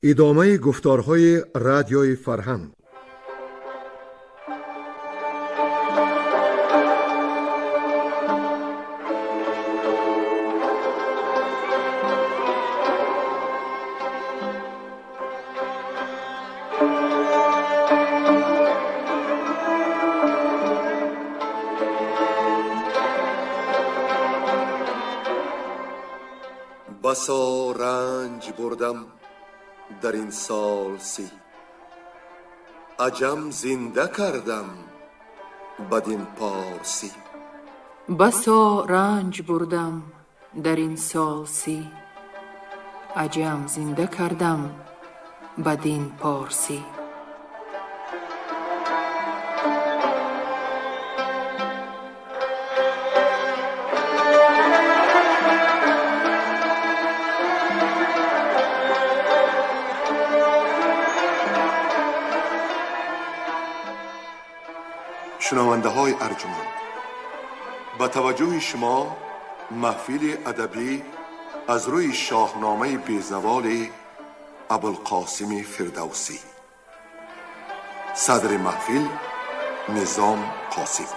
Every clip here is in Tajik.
Идомаи гуфторҳои радиои фарҳанг. Басо ранҷ бурдам дар ин сол 30, аҷам зинда кардам бадин порсӣ. Басо ранҷ бурдам дар ин сол 30, аҷам зинда кардам бадин порсӣ. Шунавандаҳои арҷманд, ба таваҷҷӯҳи шумо маҳфили адабӣ аз рӯи шоҳномаи безаволи Абулқосими Фирдавсӣ. Садри маҳфил Низом Қосим.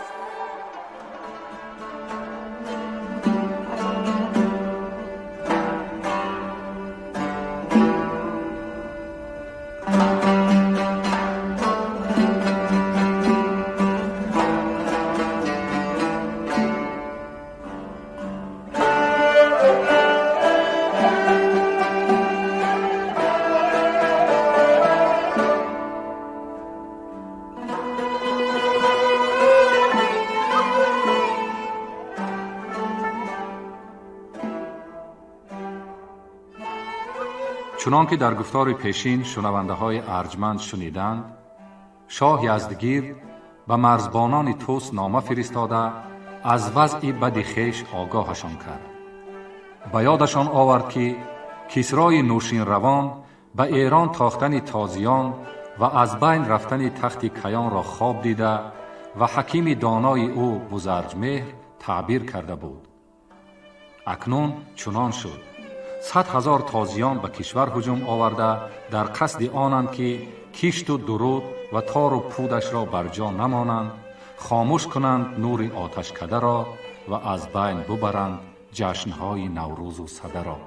Чунон ки дар гуфтори пешин шунавандаҳои арҷманд шуниданд, шоҳ Яздигирд ба марзбонони Тӯс нома фиристода аз вазъи бади хеш огоҳашон кард. Ба ёдашон овард, ки Кисрои Нӯшинравон ба Эрон тохтани тозиён ва аз байн рафтани тахти Каёнро хоб дида ва ҳакими донои ӯ Бузарҷмеҳр таъбир карда буд. Акнун чунон шуд. 100 ҳазор тозиён ба кишвар ҳуҷум оварда дар қасди онанд, ки кишту дуруд ва тору пудашро бар ҷо намонанд, хомӯш кунанд нури оташкадаро ва аз байн бубаранд ҷашнҳои Наврӯзу Садаро.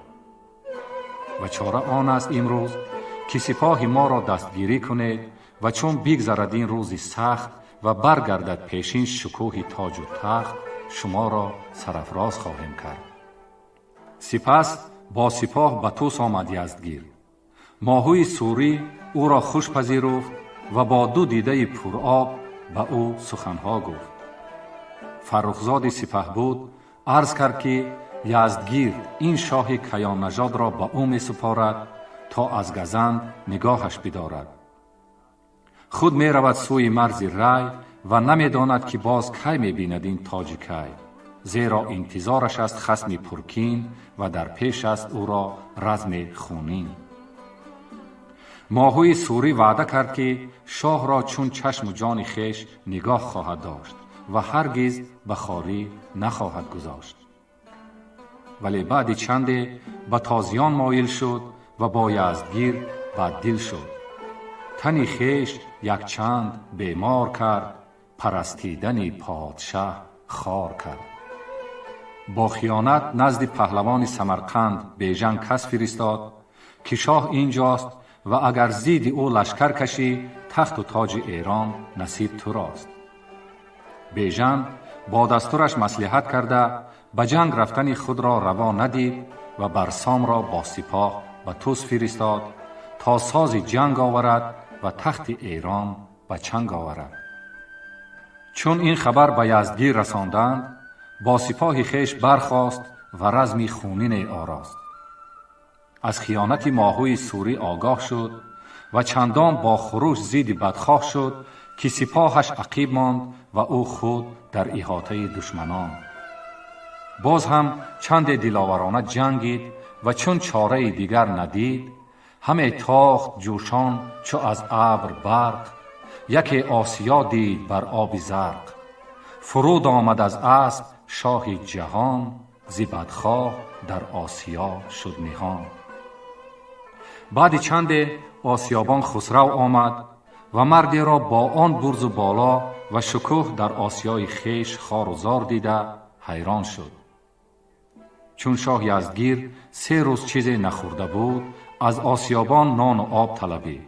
Ва чора он аст имрӯз, ки сипоҳи моро дастгирӣ кунед ва чун бигзарад ин рӯзи сахт ва баргардад пешин шукӯҳи тоҷу тахт, шуморо сарафроз хоҳем кард. Сипас бо сипоҳ ба Тӯс омад Яздгирд. Моҳӯи Сурӣ ӯро хуш пазируфт ва бо ду дидаи пуроб ба ӯ суханҳо гуфт. Фаррухзоди сипаҳбуд арз кард, ки Яздгирд ин шоҳи каённажодро ба ӯ месупорад, то аз газанд нигоҳаш бидорад. Худ меравад сӯи марзи Рай ва намедонад, ки боз кай мебинад ин тоҷи кай, зеро интизораш аст хасми пуркин ва дар пеш аст ӯро разми хунин. Моҳӯи Сурӣ ваъда кард, ки шоҳро чун чашму ҷони хеш нигоҳ хоҳад дошт ва ҳаргиз ба хорӣ нахоҳад гузошт. Вале баъди чанде ба тозиён моил шуд ва бо Яздгирд баддил шуд. Тани хеш якчанд бемор кард, парастидани подшаҳ хор кард. Бо хиёнат назди паҳлавони Самарқанд Бежан кас фиристод, ки шоҳ инҷост ва агар зидди ӯ лашкар кашӣ, тахту тоҷи Эрон насиб турост. Бежан бо дастураш маслиҳат карда ба ҷанг рафтани худро раво надид ва Барсомро бо сипоҳ ба Тӯс фиристод, то сози ҷанг оварад ва тахти Эрон ба чанг оварад. Чун ин хабар ба Яздгир расонданд, бо сипоҳи хеш бархост ва разми хунине орост. Аз хиёнати моҳӯи Сурӣ огоҳ шуд ва чандон бо хуруш зидди бадхоҳ шуд, ки сипоҳаш ақиб монд ва ӯ худ дар иҳотаи душманон. Боз ҳам чанде диловарона ҷангид ва чун чораи дигар надид, ҳаме тохт ҷӯшон чу аз абр барқ, яке осиё дид бар оби зарқ. Фуруд омад аз асп шоҳи ҷаҳон, зи бадхоҳ дар осиё шуд ниҳон. Баъди чанде осиёбон Хусрав омад ва мардеро бо он бурзу боло ва шукӯҳ дар осиёи хеш хору зор дида ҳайрон шуд. Чун шоҳ Яздгир 3 рӯз чизе нахӯрда буд, аз осиёбон нону об талабид.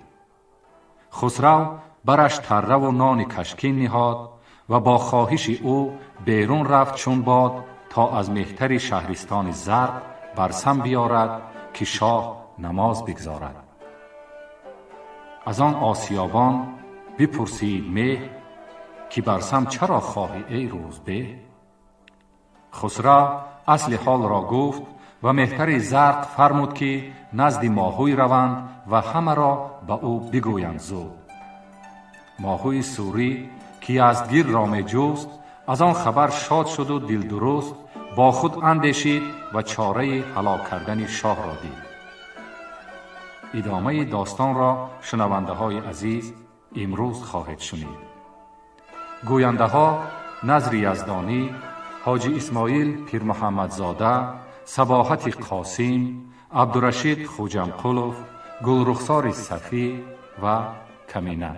Хусрав бараш тарраву нони кашкин ниҳод ва бо хоҳиши ӯ берун рафт чун бод то аз меҳтари шаҳристони Зарқ барсам биёрад ки шоҳ намоз бигзорад. Аз он осиёбон бипурсид меҳ ки барсам чаро хоҳӣ эй рӯзбеҳ? Хусрав асли ҳолро гуфт ва меҳтари Зарқ фармуд ки назди моҳӯй раванд ва ҳамаро ба ӯ бигӯянд зуд. Моҳӯи сурӣ ки Яздгирро меҷуст, аз он хабар шод шуду дилдуруст бо худ андешид ва чораи ҳалок кардани шоҳро дид. Идомаи достонро шунавандаҳои азиз имрӯз хоҳед шунид. Гӯяндаҳо Назри Яздонӣ, Ҳоҷи Исмоил Пирмуҳаммадзода, Сабоҳати Қосим, Абдурашид Хуҷамқулов, Гулрухсори Сафӣ ва Камина.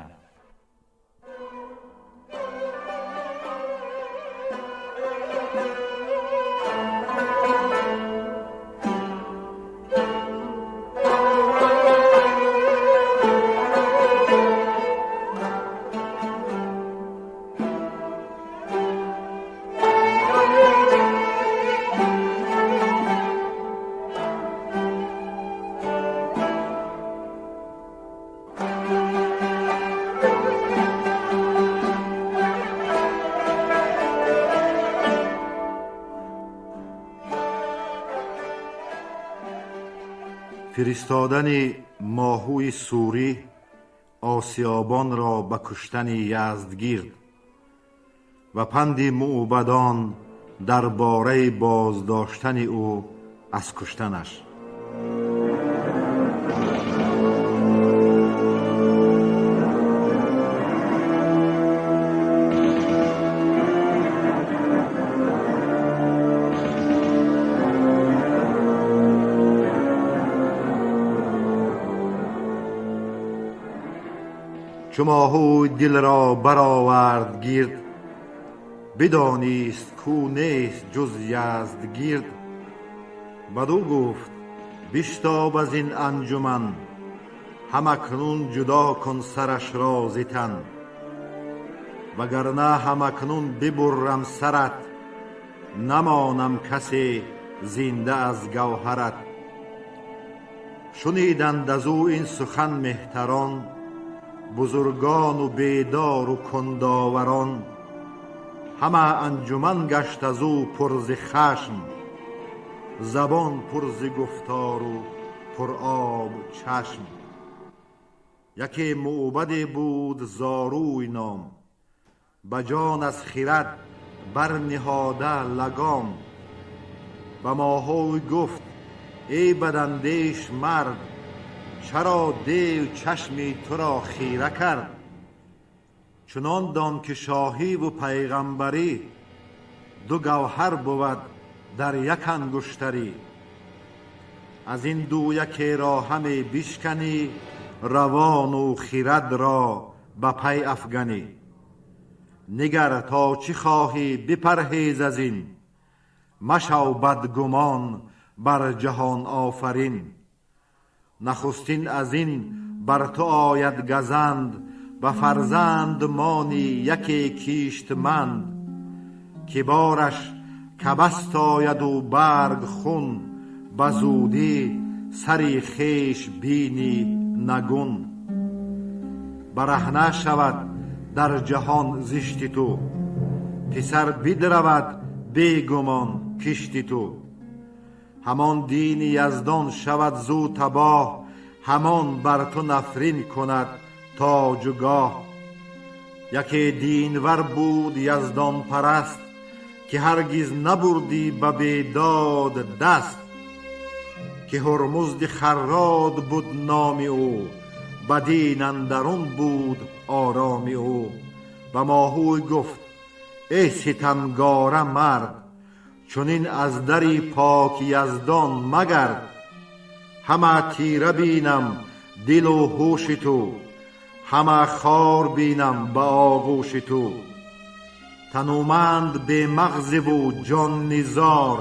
Фиристодани моҳӯи сурӣ осиёбонро ба куштани Яздгирд ва панди мӯбадон дар бораи боздоштани ӯ аз куштанаш. Чу моҳӯй дил ро баровард гирд, бидонист кӯ нест ҷуз Яздгирд. Бадӯ гуфт биштоб аз ин анҷуман, ҳамакнун ҷудо кун сараш ро зи тан. Вагарна ҳамакнун бибуррам сарат, намонам касе зинда аз гавҳарат. Шуниданд аз ӯ ин сухан меҳтарон, бузургону бедору кундоварон. Ҳама анҷуман гашт аз ӯ пур зи хашм, забон пур зи гуфтору пуроб чашм. Яке мӯбаде буд Зорӯй ном, ба ҷон аз хирад барниҳода лагом. Ба моҳӯй гуфт эй бадандеш мард, чаро дев чашми туро хира кард? Чунон дон ки шоҳиву пайғамбарӣ, ду гавҳар бувад дар як ангуштарӣ. Аз ин ду якеро ҳаме бишканӣ, равону хирадро ба пай афганӣ. Нигар то чӣ хоҳӣ бипарҳез аз ин, машав бадгумон бар ҷаҳон офарин. Нахустин аз ин бар ту ояд газанд, ба фарзанд мони яке киштманд. Ки бораш кабаст ояду барг хун, ба зудӣ сари хеш бини нагун. Бараҳна шавад дар ҷаҳон зишти ту, писар бидравад бегумон кишти ту. Ҳамон дини Яздон шавад зу табоҳ, ҳамон бар ту нафрин кунад тоҷугоҳ. Яке динвар буд яздонпараст, ки ҳаргиз набурдӣ ба бедод даст. Ки Ҳурмузди Харрод буд номи ӯ, ба дин андарун буд ороми ӯ. Ба моҳӯй гуфт эй ситамгора мард, чунин аз дари пок Яздон магард. Ҳама тира бинам дилу ҳуши ту, ҳама хор бинам ба оғӯши ту. Тануманд бемағзиву ҷоннизор,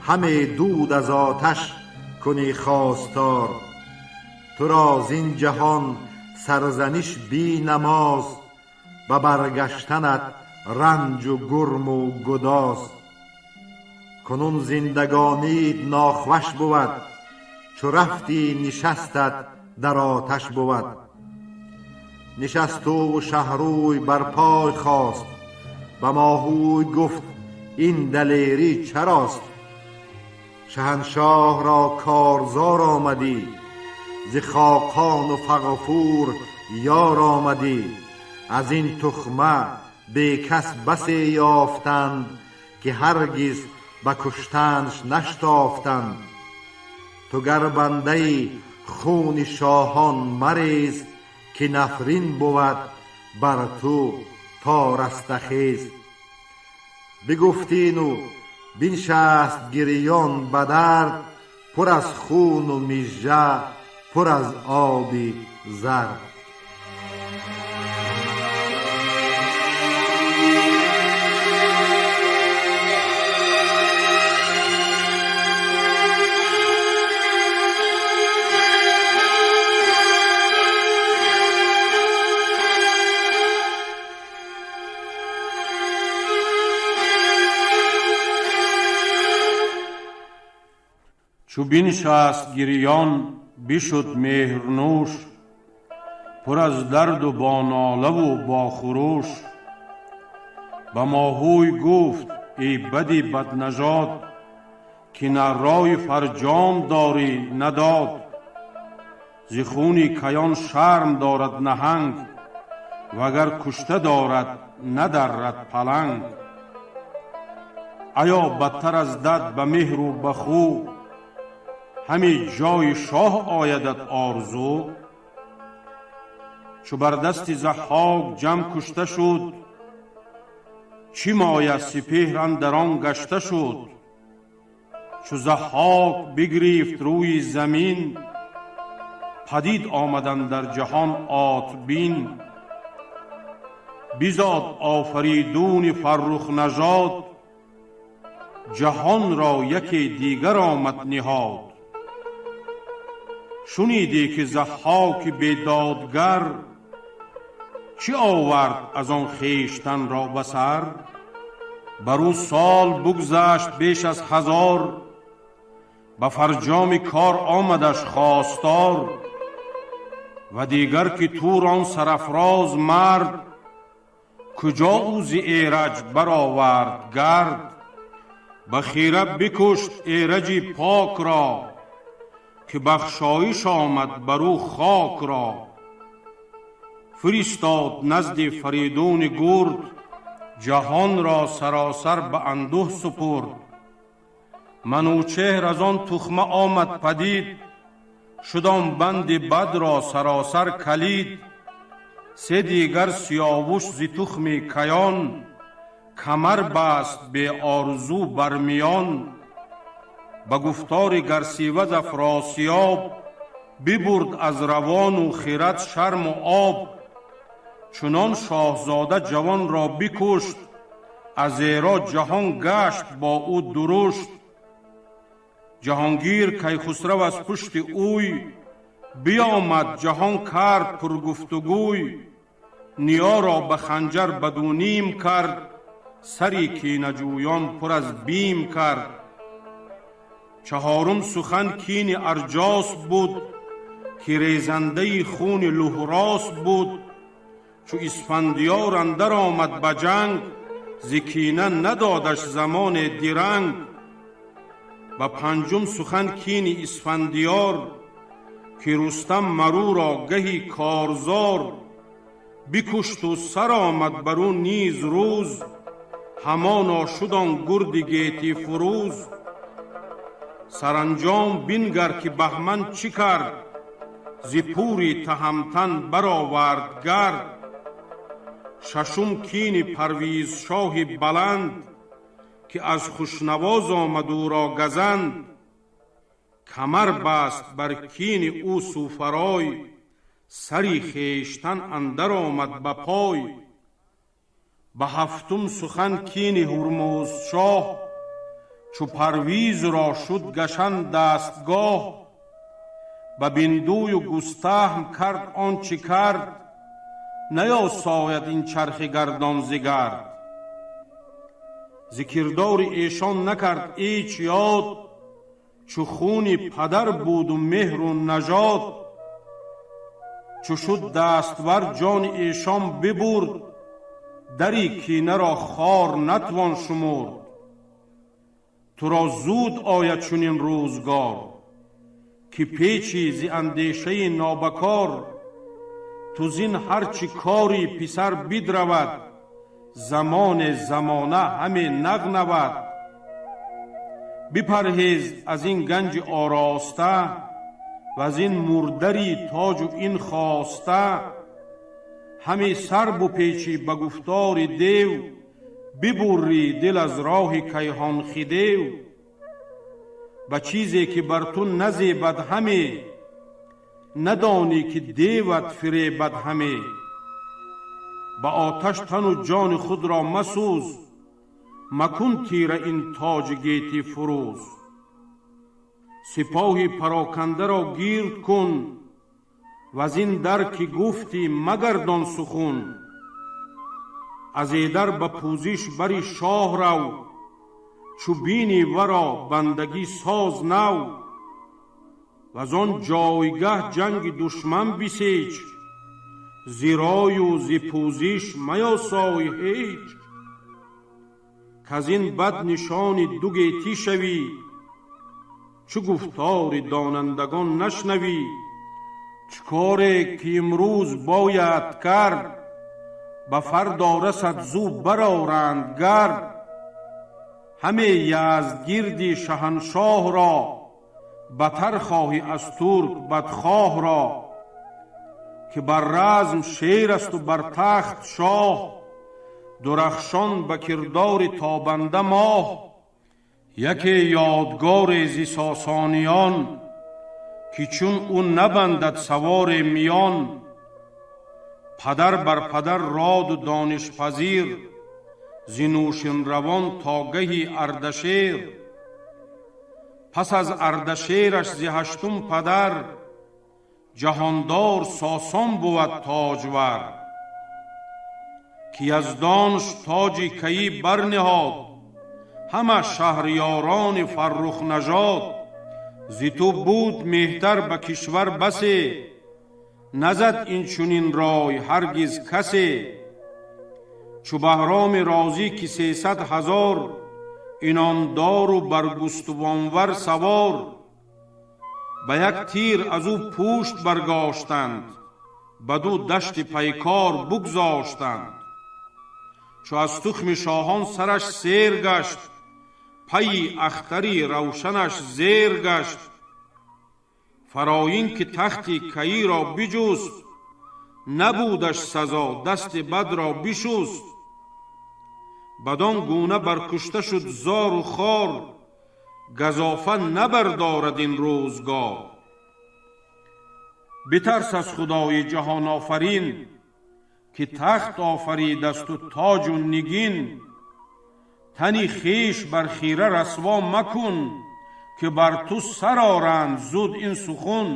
ҳаме дуд аз оташ кунӣ хостор. Туро зин ҷаҳон сарзаниш бӣ намоз, ба баргаштанат ранҷу гурму гудоз. Кунун зиндагонит нохваш бувад, чу рафтӣ нишастат дар оташ бувад. Нишаст ӯ шаҳрӯй бар пой хост, ба моҳӯй гуфт ин далерӣ чарост? Шаҳаншоҳ ро корзор омадӣ, зи хоқону фағфур ёр омадӣ. Аз ин тухма бекас басе ёфтанд, ки ҳаргиз ба куштанш наштофтанд. Ту гар бандаи хуни шоҳон марез, ки нафрин бувад бар ту то растахез. Бигуфт ину биншаст гирён ба дард, пур аз хуну мижа, пур аз оби зард. Чу биншаст гирён бишуд меҳрнӯш, пур аз дарду бо нолаву бо хуруш. Ба моҳӯй гуфт эй бади баднажод, ки на рои фарҷом дорӣ на дод. Зи хуни каён шарм дорад наҳанг, вагар кушта дорад надаррад паланг. Аё бадтар аз дад ба меҳру ба хӯ, ҳами ҷои шоҳ оядат орзу. Чу бар дасти Заҳҳок ҷам кушта шуд, чӣ моя сипеҳр андар он гашта шуд. Чу Заҳҳок бигрифт рӯи замин, падид омад андар ҷаҳон отбин. Бизод Офаридуни фаррухнажод, ҷаҳонро яке дигар омад ниҳод. Шунидӣ ки Заҳҳоки бедодгар, чӣ овард аз он хештанро ба сар? Бар ӯ сол бугзашт беш аз 1000, ба фарҷоми кор омадаш хостор. Ва дигар ки Тур он сарафроз мард, куҷо ӯ зи Эраҷ баровард гард. Ба хира бикушт Эраҷи пок ро, ки бахшоиш омад бар ӯ хок ро. Фиристод назди Фаридуни гурд, ҷаҳонро саросар ба андӯҳ супурд. Манучеҳр аз он тухма омад падид, шуд он банди бадро саросар калид. Се дигар Сиёвуш зи тухми каён, камар баст беорзу бар миён. Ба гуфтори Гарсиваз Афросиёб, бибурд аз равону хирад шарму об. Чунон шоҳзода ҷавонро бикушт, аз эро ҷаҳон гашт бо ӯ дурушт. Ҷаҳонгир Кайхусрав аз пушти ӯй, биомад ҷаҳон кард пургуфтугӯй. Ниёро ба ханҷар баду ним кард, сари кинаҷӯён пур аз бим кард. Чаҳорум сухан кини Арҷос буд, ки резандаи хуни луҳрос буд. Чу Исфандиёр андар омад ба ҷанг, зи кина надодаш замоне диранг. Ба панҷум сухан кини Исфандиёр, ки Рустам маруро гаҳи корзор. Бикушту сар омад бар ӯ низ рӯз, ҳамоно шуд он гурди гетӣ фурӯз. Саранҷом бингар ки Баҳман чӣ кард, зи пури таҳамтан баровард гард. Шашум кини Парвизшоҳи баланд, ки аз хушнавоз омад ӯро газанд. Камар баст бар кини ӯ Суфарой, сари хештан андар омад ба пой. Ба ҳафтум сухан кини Ҳурмузшоҳ, чу Парвизро шуд гашан дастгоҳ. Ба Биндую Густаҳм кард он чӣ кард, наёсояд ин чархи гардон зи гард. Зи кирдори эшон накард ҳеч ёд, чу хуни падар буду меҳру нажод. Чу шуд даствар ҷони эшон бибурд, дари кинаро хор натвон шумурд. Туро зуд ояд чунин рӯзгор, ки печи зи андешаи нобакор. Ту зин ҳарчи кори писар бидравад, замоне замона ҳаме нағнавад. Бипарҳез аз ин ганҷи ороста, ваз ин мурдари тоҷу ин хоста. Ҳаме сар бупечӣ ба гуфтори дев, бибуррӣ дил аз роҳи кайҳонхидев. Ба чизе ки бар ту назебад ҳаме, надонӣ ки деват фиребад ҳаме. Ба оташ тану ҷони худро масӯз, макун тира ин тоҷи гети фурӯз. Сипоҳи парокандаро гирд кун, ваз ин дар ки гуфтӣ магардон сухун. Аз эдар ба пӯзиш бари шоҳ рав, чу бини варо бандагӣ соз нав. Ваз он ҷойгаҳ ҷанги душман бисеч, зи рою зи пӯзиш маясой ҳеҷ. Каз ин бад нишони ду гетӣ шавӣ, чу гуфтори донандагон нашнавӣ. Чӣ коре ки имрӯз бояд кард, ба фардо расад зу бароранд гард. Ҳаме Яздгирди шаҳаншоҳро, батар хоҳӣ аз турк бадхоҳро. Ки бар разм шер асту бар тахт шоҳ, дурахшон ба кирдори тобанда моҳ. Яке ёдгоре зи Сосониён, ки чун ӯ набандад саворе миён. Падар бар падар роду донишпазир, зи Нӯшинравон то гаҳи Ардашер. Пас аз Ардашераш зи ҳаштум падар, ҷаҳондор Сосон бувад тоҷвар. Ки яздонш тоҷи каӣ барниҳод, ҳама шаҳриёрони фаррухнажод. Зи ту буд меҳтар ба кишвар басе, назад ин чунин рой ҳаргиз касе. Чу Баҳроми Розӣ ки 300 000 инондору бар густувонвар савор. Ба як тир аз ӯ пушт баргоштанд, баду дашти пайкор бугзоштанд. Чу аз тухми шоҳон сараш сер гашт, пайи ахтари равшанаш зер гашт. Фароин ки тахти каиро биҷуст, набудаш сазо дасти бадро бишуст. Бадон гуна баркушта шуд зору хор, газофа набардорад ин рӯзгор. Битарс аз Худои ҷаҳонофарин, ки тахт офаридасту тоҷу нигин. Тани хеш бар хира расво макун, ки бар ту сар оранд зуд ин сухун.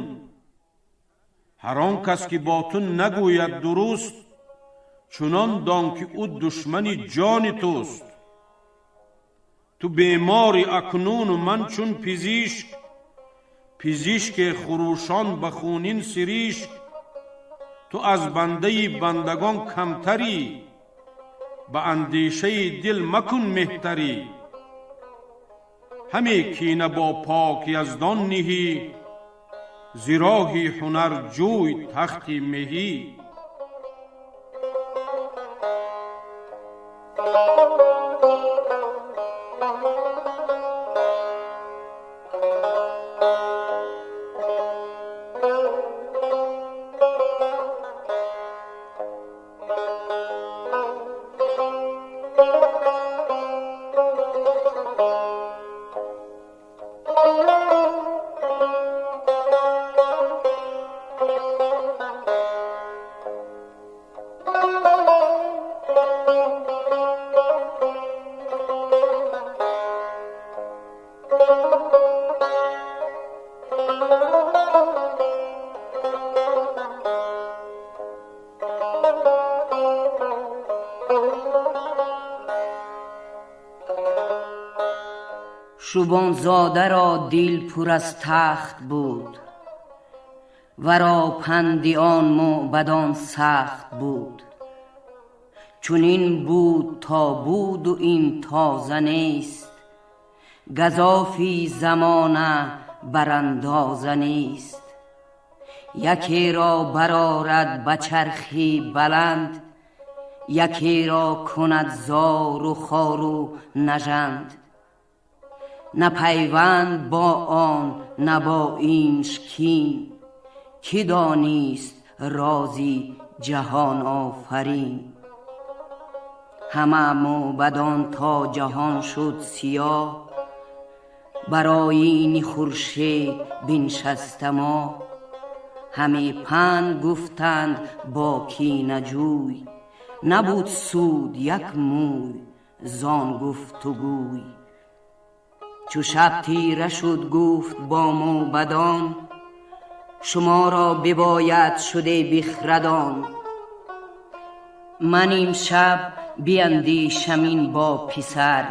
Ҳар он кас ки бо ту нагӯяд дуруст, чунон дон ки ӯ душмани ҷони туст. Ту бемори акнуну ман чун пизишк, пизишке хурӯшон ба хунин сиришк. Ту аз бандаи бандагон камтарӣ, ба андешаи дил макун меҳтарӣ. Ҳаме кина бо пок яздон ниҳӣ, зи роҳи ҳунар ҷӯй тахти меҳӣ. Шубонзода ро дил пур аз тахт буд, варо панди он мӯбадон сахт буд. Чунин буд то буд ва ин тоза нест, газофи замона бар андоза нест. Якеро барорад ба чархи баланд, якеро кунад зору хору нажанд. На пайванд бо он, на бо инш кин, ки донист рози ҷаҳон офарин. Ҳама мӯбадон то ҷаҳон шуд сиёҳ, бар оини хуршед биншаста мо. Ҳаме панд гуфтанд бо кинаҷӯй, набуд суд як мӯй зон гуфтугӯй. Чу шаб тира шуд гуфт бо мӯбадон, шуморо бибояд шуде бихрадон. Ман имшаб биандешам ин бо писар,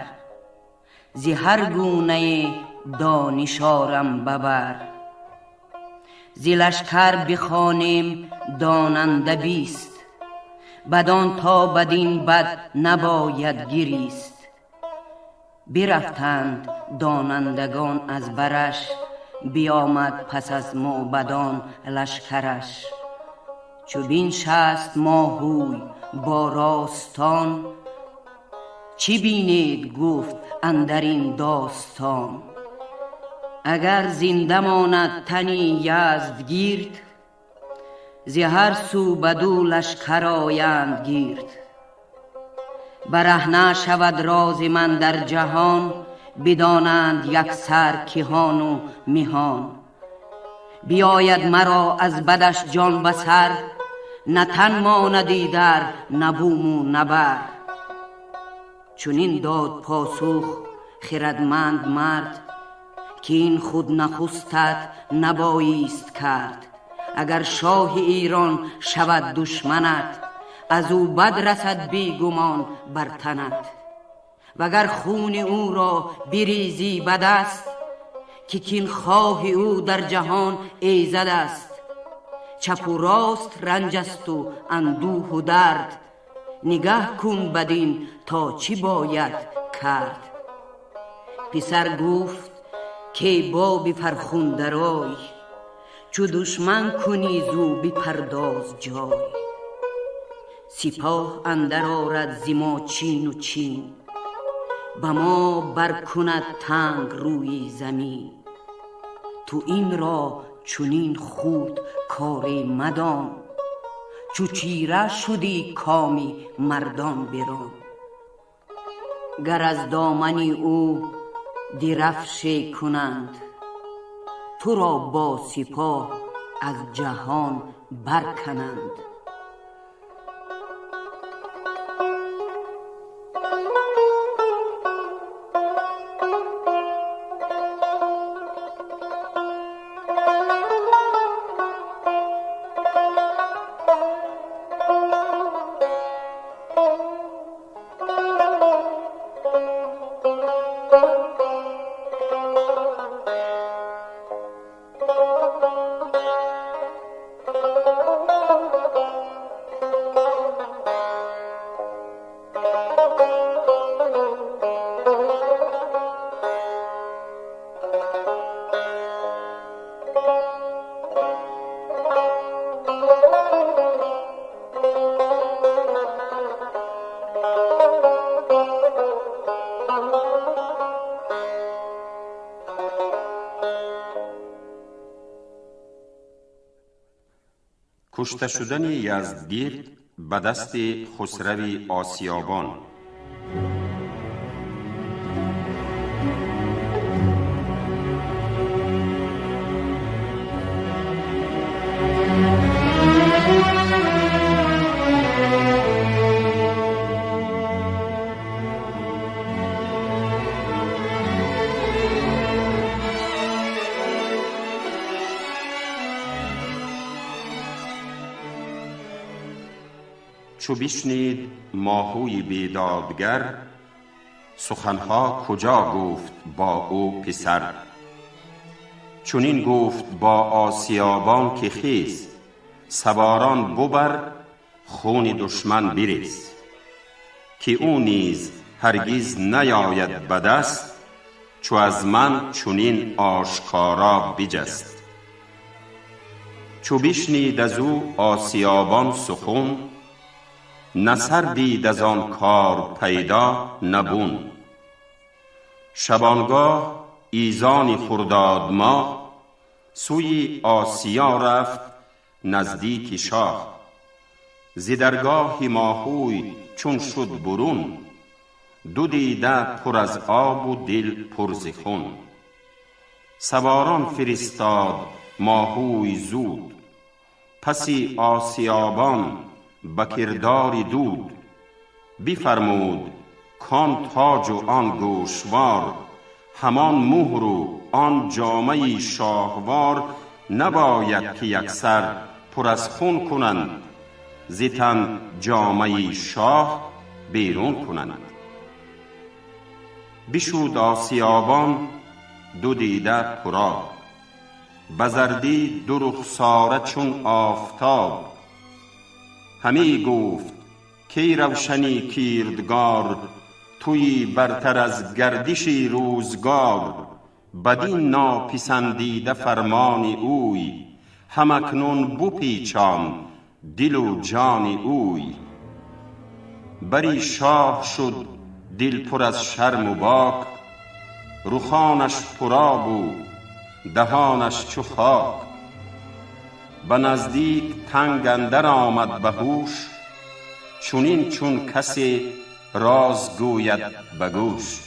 зи ҳар гунае дониш орам бабар. Зи лашкар бихонем донанда 20, бадон то бадин бад набояд гирист. Бирафтанд донандагон аз бараш, биомад пас аз мӯбадон лашкараш. Чу биншаст моҳӯй бо ростон, чӣ бинед гуфт андар ин достон. Агар зинда монад тани Яздгирд, зи ҳар су баду лашкар оянд гирд. Бараҳна шавад рози ман дар ҷаҳон, бидонанд яксар киҳону миҳон. Биояд маро аз бадаш ҷон ба сар, на тан монади дар, на буму на бар. Чунин дод посух хирадманд мард, ки ин худ нахустат набоист кард. Агар шоҳи Эрон шавад душманат, аз ӯ бад расад бегумон бар танат. Вагар хуни ӯро бирезӣ ба даст, ки кин хоҳи ӯ дар ҷаҳон эзад аст. Чапу рост ранҷ асту андӯҳу дард, нигаҳ кун бадин то чӣ бояд кард. Писар гуфт ки боби фархундарой, чу душман кунӣ зу бипардоз ҷой. Сипоҳ андар орад зи мо чину чин, ба мо баркунад танг рӯи замин. Ту инро чунин хурд коре мадон, чу чира шудӣ коми мардон бирон. Гар аз домани ӯ дирафше кунанд, туро бо сипоҳ аз ҷаҳон баркананд. Кушта шудани Яздгирд ба дасти Хусрави Осиёбон. Чу бишнид моҳӯи бедодгар, سخنها کجا گفت با او پسر؟ چنین گفت با آسیابان که خیز، سواران ببر، خون دشمن بریز. که او نیز هرگز نیاید به دست، چو از من چنین آشکارا بجست. چو بشنید از او آسیابان سخن، نه سر دید از آن کار پیدا نه بن. شبانگاه ایزان خرداد ماه، سوی آسیا رفت نزدیک شاه. ز درگاه ماهوی چون شد برون، دو دیده پر از آب و دل پر ز خون. سواران فرستاد ماهوی زود، پس آسیابان به کردار دود. بفرمود کان تاج و آن گوشوار، همان مهر و آن جامه شاهوار. نباید که یکسر پر از خون کنند، ز تن جامه شاه بیرون کنند. بشد آسیابان دو دیده پرآب، به زردی دو رخساره چون آفتاب. همی گفت کای روشنی کردگار، تویی برتر از گردش روزگار. بدین ناپسندیده فرمان اوی، هم اکنون بپیچان دل و جان اوی. بری شاه شد دل پر از شرم و باک، رخانش پرآب و دهانش چو خاک. به نزدیک تنگ اندر آمد به هوش، چنین چون کسی راز گوید به گوش.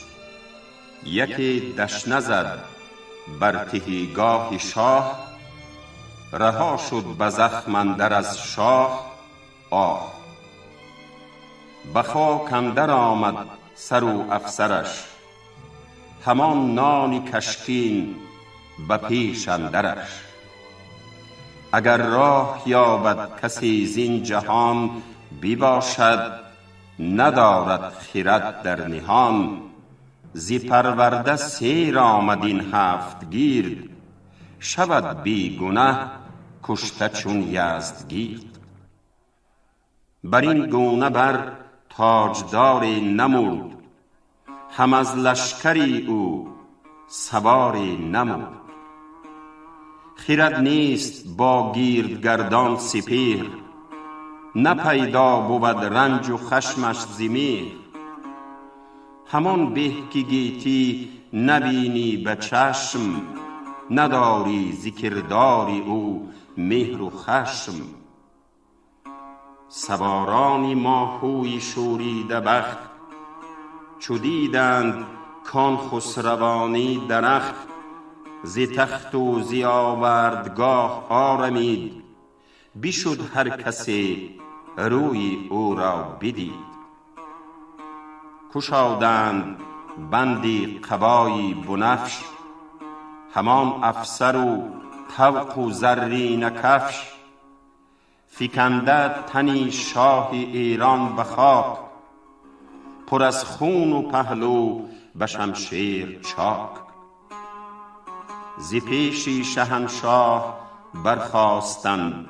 یکی دشنه زد بر تهیگاه شاه، رها شد به زخم اندر از شاه آه. به خاک اندر آمد سر و افسرش، همان نان کشکین به پیش اندرش. اگر راه یابد کسی زین جهان، بباشد ندارد خرد در نهان. ز پرورده سیر آمد این هفت گیرد، شود بی گنه کشته چون یزدگیرد. بر این گونه بر تاجداری نمرد، هم از لشکری او سواری نمرد. خرد نیست با گیردگردان سپهر، نه پیدا بود رنج و خشمش ز مهر. همان به که گیتی نبینی به چشم، نداری ز کردار او مهر و خشم. سواران ماهوی شوریده بخت، چو دیدند کان خسروانی درخت. ز تخت و ز آوردگاه آرمید، بشد هر کسی روی او را بدید. گشادند بند قبای بنفش، همان افسر و طوق و زرینه کفش. فکنده تن شاه ایران به خاک، پر از خون و پهلو به شمشیر چاک. ز پیش شهنشاه برخاستند،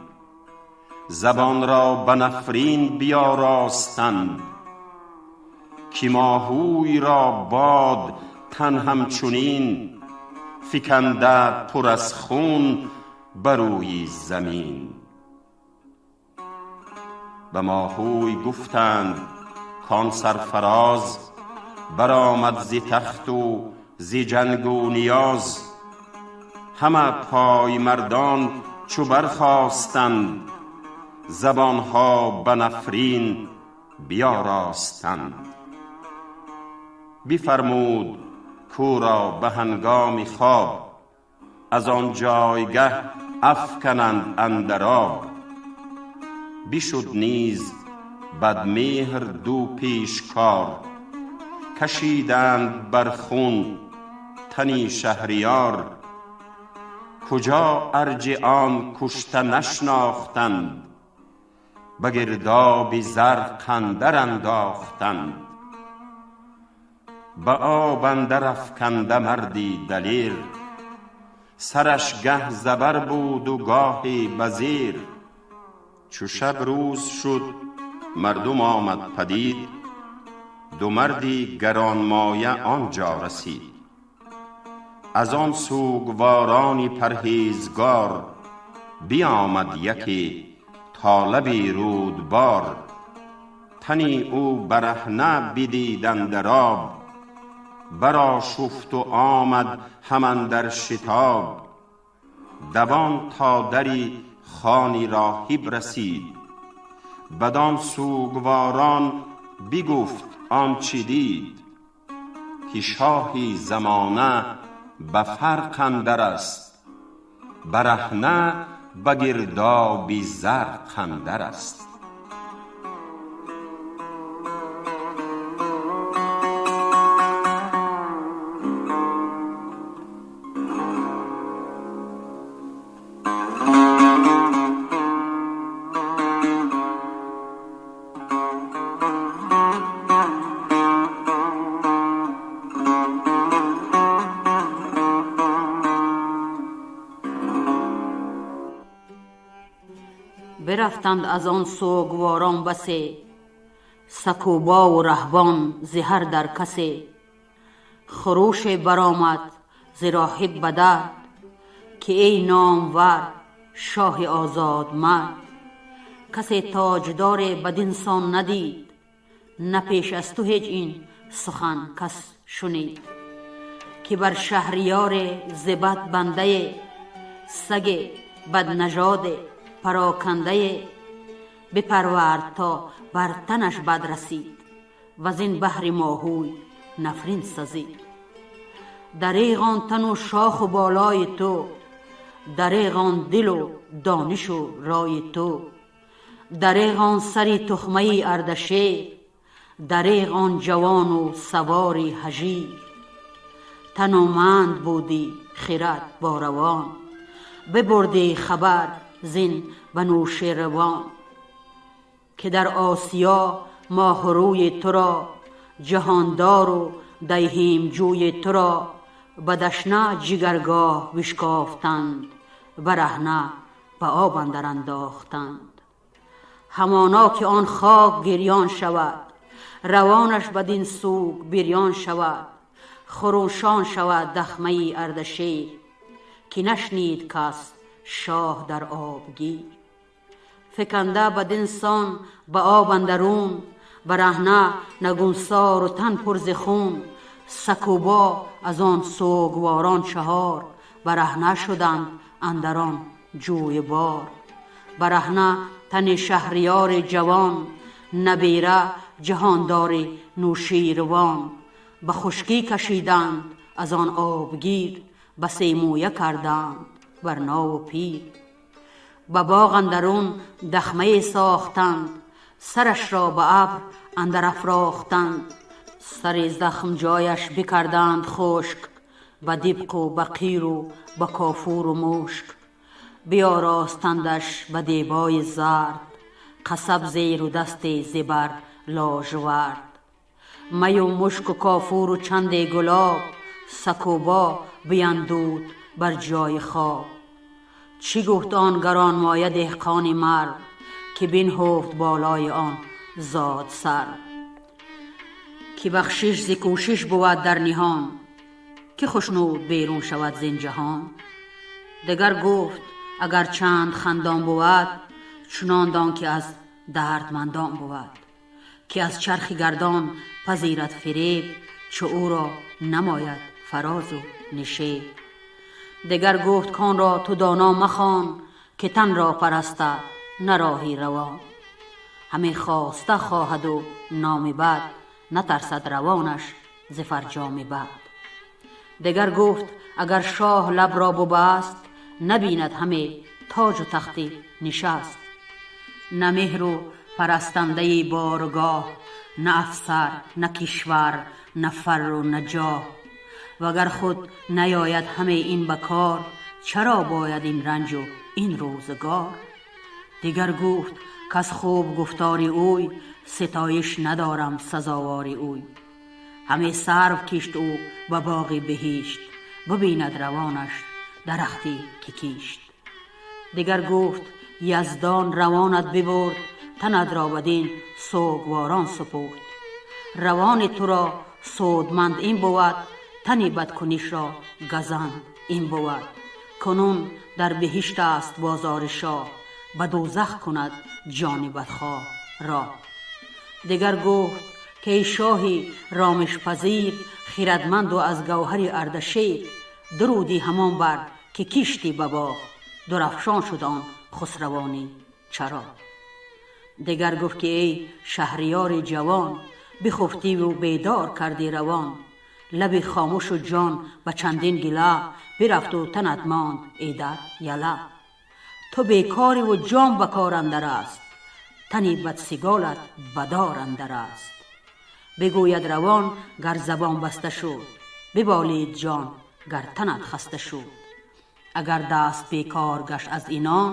زبان را به نفرین بیاراستند. که ماهوی را باد تن همچنین، فکنده پر از خون بر روی زمین. به ماهوی گفتند کان سرفراز، برآمد ز تخت و ز جنگ و نیاز. همه پایمردان چو برخاستند، زبانها به نفرین بیاراستند. بفرمود کو را به هنگام خواب، از آن جایگه افکنند اندر آب. بشد نیز بدمهر دو پیشکار، کشیدند بر خون تنی شهریار. کجا ارج آن کشته نشناختند، به گرداب زرق اندر انداختند. به آب اندر افکنده مردی دلیر. سرش گه زبر بود و گاهی به زیر. چو شب روز شد مردم آمد پدید، دو مردی گرانمایه آنجا رسید. از آن سوگواران پرهیزگار، بیامد یکی تا لب رودبار. تنی او برهنه بدید اندر آب، برآشفت و آمد هم اندر شتاب. دوان تا دری خانی راهب رسید، بدان سوگواران بگفت آنچه دید. که شاهی زمانه به فرق اندر است، برهنه به گرداب زرق اندر است. برفتند از آن سوگواران بسه، سکوبا و رهبان ز هر در کسه. خروش برآمد ز راهب به درد، که ای نامور شاه آزاد مرد. کسی تاجدار بدین سان ندید، نه پیش از تو هیچ این سخن کس شنید. که بر شهریار ز بد بنده، سگ بد نژاد پراکنده. بپرورد تا بر تنش بد رسید، وزین بهر ماهوی نفرین سزید. دریغ آن تن و شاخ و بالای تو، دریغ آن دل و دانش و رای تو. دریغ آن سری تخمه اردشیر، دریغ آن جوان و سواری هژیر. تنومند بودی خرد با روان، ببردی خبر زین بنوشیروان. که در آسیا ماه روی تو را، جهاندار و دیهیم جوی تو را. به دشنه جگرگاه بشکافتند، برهنه به آب اندر انداختند. همانا که آن خاک گریان شود، روانش بدین سوگ بریان شود. خروشان شود دخمه اردشیر، که نشنید کس شاه در آبگیر. فکنده بدین سان به آب اندرون، برهنه نگونسار و تن پر ز خون. سکوبا از آن سوگواران چهار، برهنه شدند اندر آن جویبار. برهنه تن شهریار جوان، نبیره جهاندار نوشیروان. به خشکی کشیدند از آن آبگیر، بسی مویه کردند بر ناو و پیر. به باغ اندرون دخمه ساختند، سرش را به ابر اندر افراختند. سر زخم جایش بکردند خشک، به دبق و به قیر و به کافور و مشک. بیاراستندش به دیبای زرد، قصب زیر و دست زبر لاژورد. می و مشک و کافور و چند گلاب، سکوبا بیندود بر جای خواب. چی گفت آن گرانمایه دهقان مرو، که بنهفت بالای آن زاد سر. که بخشش ز کوشش بود در نهان، که خشنود بیرون شود زین جهان. دگر گفت اگر چند خندان بود، چنان دان که از دردمندان بود. که از چرخ گردان پذیرد فریب، چو او را نماید فراز و نشیب. دگر گفت کان را تو دانا مخوان، که تن را پرستد نه راهی روان. همی خواسته خواهد و نام بد، نترسد روانش ز فرجام بد. دگر گفت اگر شاه لب را ببست، نبیند همه تاج و تخت نشست. نه مهر و پرستنده بارگاه، نه افسر نه کشور نه فر و نه جاه. وگر خود نیاید همه این به کار، چرا باید این رنج و این روزگار؟ دگر گفت کز خوب گفتار اوی، ستایش ندارم سزاوار اوی. Ҳаме сарв кишт ӯ ба боғи биҳишт, бибинад равонаш дарахте ки кишт. Дигар гуфт: Яздон равонат бибурд, танат ро бадин сӯгворон супурд. Равони туро судманд ин бувад, тани бадкунишро газанд ин бувад. Кунун дар биҳишт аст бозори шоҳ, ба дӯзах кунад ҷони бадхоҳ роҳ. Дигар гуфт ки эй шоҳи ромишпазир, хирадманду аз гавҳари Ардашер, дуруди ҳамон бар ки кишти ба боғ, дурафшон шуд он хусравони чароғ. Дигар гуфт ки эй шаҳриёри ҷавон, бихуфтиву бедор кардӣ равон. Лаби хомӯшу ҷон ба чандин гила, бирафту танат монд эдар яла. Ту бекориву ҷон ба кор андар аст, тани бадсиголат ба дор андар аст. Бигӯяд равон гар забон баста шуд, биболид ҷон гар танат хаста шуд. Агар даст бекор гашт аз инон,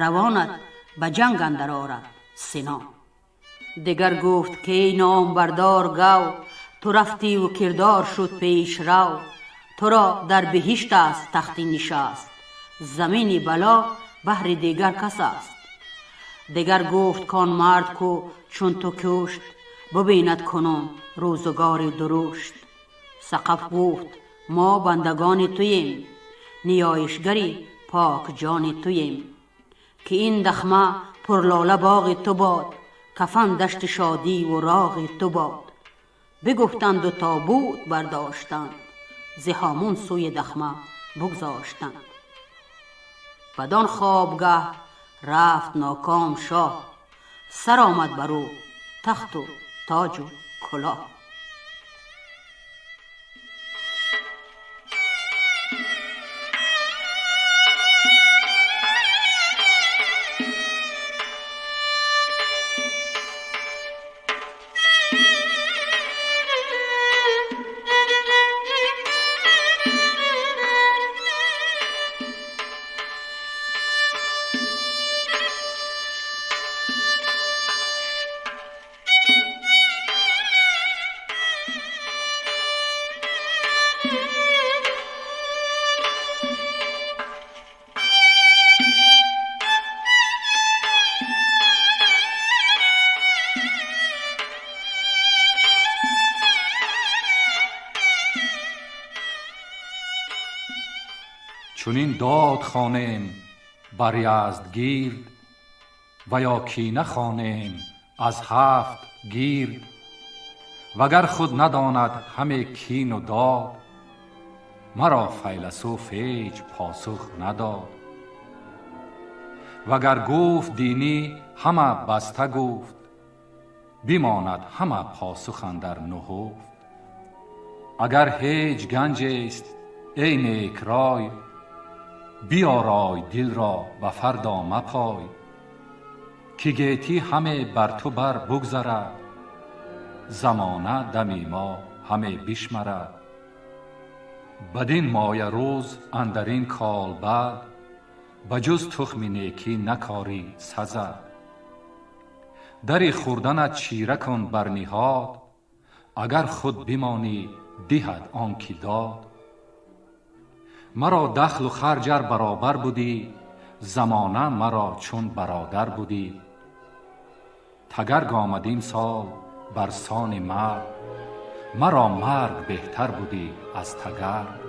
равонат ба ҷанг андар орад синон. Дигар гуфт ки эй номбардор гав, ту рафтиву кирдор шуд пешрав. Туро дар биҳишт аст тахти нишаст, замини бало баҳри дигар кас аст. Дигар гуфт кон мард ку чун ту кушт, бибинад кунун рӯзгори дурушт. Сақаф гуфт: мо бандагони туем, ниёишгари покҷони туем. Ки ин дахма пурлола боғи ту бод, кафан дашти шодиву роғи ту бод. Бигуфтанду тобут бардоштанд, зи ҳомун сӯи дахма бигзоштанд. Бадон хобгаҳ рафт ноком шоҳ, сар омад бар ӯ тахту тоҷу кулоҳ. Чунин дод хонем бар Яздгирд, ва ё кина хонем аз ҳафт гирд. Вагар худ надонад ҳаме кину дод, маро файласуф ҳеҷ посух надод. Вагар гуфт динӣ ҳама баста гуфт, бимонад ҳама посух андар нуҳуфт. Агар ҳеҷ ганҷест эй некрай, биёрой дилро ба фардо мапой. Ки гетӣ ҳаме бар ту бар бугзарад, замона дами мо ҳаме бишмарад. Бадин моя рӯз андар ин колбад, ба ҷуз тухми некӣ накорӣ сазад. Дари хӯрданат чира кун бар ниҳод, агар худ бимонӣ диҳад он ки дод. Маро дахлу харҷ ар баробар будӣ, замона маро чун бародар будӣ. Тагарг омад имсол бар сони марг, маро марг беҳтар будӣ аз тагарг.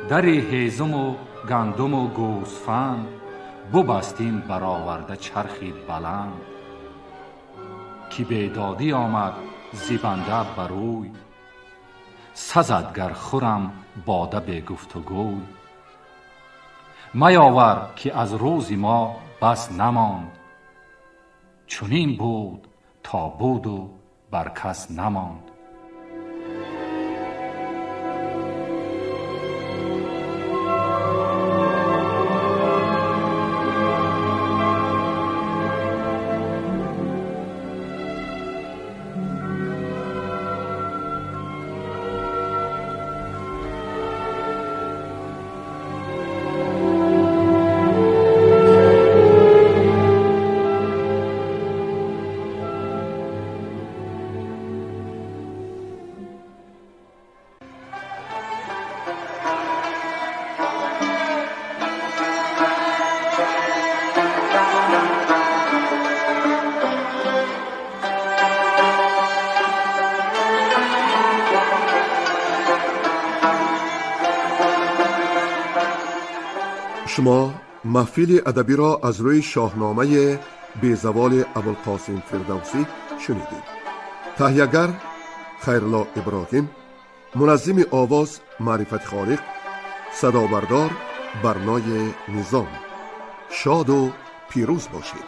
Дари ҳезуму гандуму гӯсфанд бубастим бароварда чархи баланд. Ки бедодӣ омад зи банда бар ӯй, сазад гар хӯрам бода бегуфтугӯй. Меёвар ки аз рӯзи мо бас намонд, чунин буд то буду бар кас намонд. Шумо маҳфили адабиро аз рӯи Шоҳномаи безаволи Абулқосим Фирдавсӣ шунидед. Таҳиягар Хайрулло Иброҳим, муназзими овоз Маърифати Холиқ, садобардор Барнои Низом. Шоду пирӯз бошед.